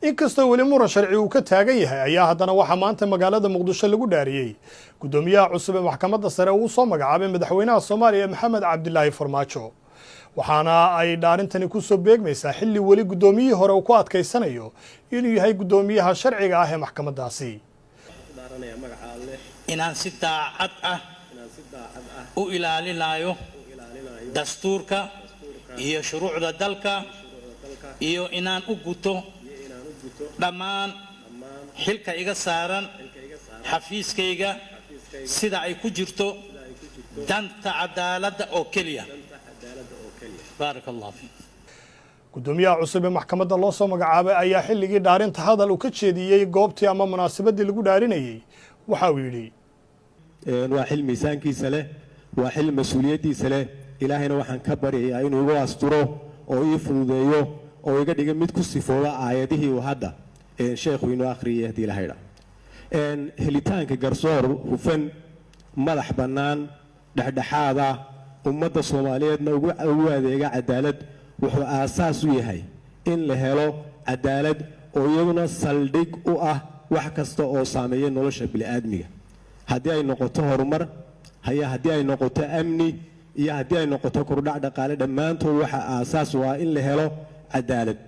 Inkastoo weli muran sharci uu ka taagan yahay, ayaa haddana waxaa maanta magaalada Muqdisho lagu dhaariyey guddoomiyaha cusub ee Maxkamadda Sare uu soo magacaabay madaxweynaha Soomaaliya, Maxamed Cabdilaahi Farmaajo. Waxaana ay dhaarintani kusoo beegmaysaa xilli weli guddoomiyihii hore uu ku adkaysanayo inuu yahay guddoomiyaha sharciga ah ee maxkamaddaasi. Inaan si daacad ah u ilaalinayo dastuurka iyo shuruucda dalka, iyo inaan u guto dhammaan xilka iga saaran xafiiskayga sida ay ku jirto danta cadaaladda oo keliya. Baaraka Allah fiik. Guddoomiyaha cusub ee maxkamadda loo soo magacaabay ayaa xilligii dhaarinta hadal uu ka jeediyey goobtii ama munaasabadii lagu dhaarinayey waxa uu yidhi: Waa xil miisaankiisa leh, waa xil mas-uuliyaddiisa leh. Ilaahayna waxaan ka baryayaa inuu igu asturo oo ii fududeeyo oo iga dhiga mid ku sifooba aayadihii uu hadda sheekhu inoo akhriyay, haddii Ilahaydha. Helitaanka garsoor hufan, madax bannaan, dhexdhexaada, ummadda Soomaaliyeedna ugu adeega cadaalad, wuxuu aasaas u yahay in la helo cadaalad, oo iyaduna saldhig u ah wax kasta oo saameeya nolosha bini'aadmiga, haddii ay noqoto horumar haya, haddii ay noqoto amni, iyo haddii ay noqoto kordhac dhaqaale. Dhammaantood waxaa aasaas u ah in la helo cadaalad.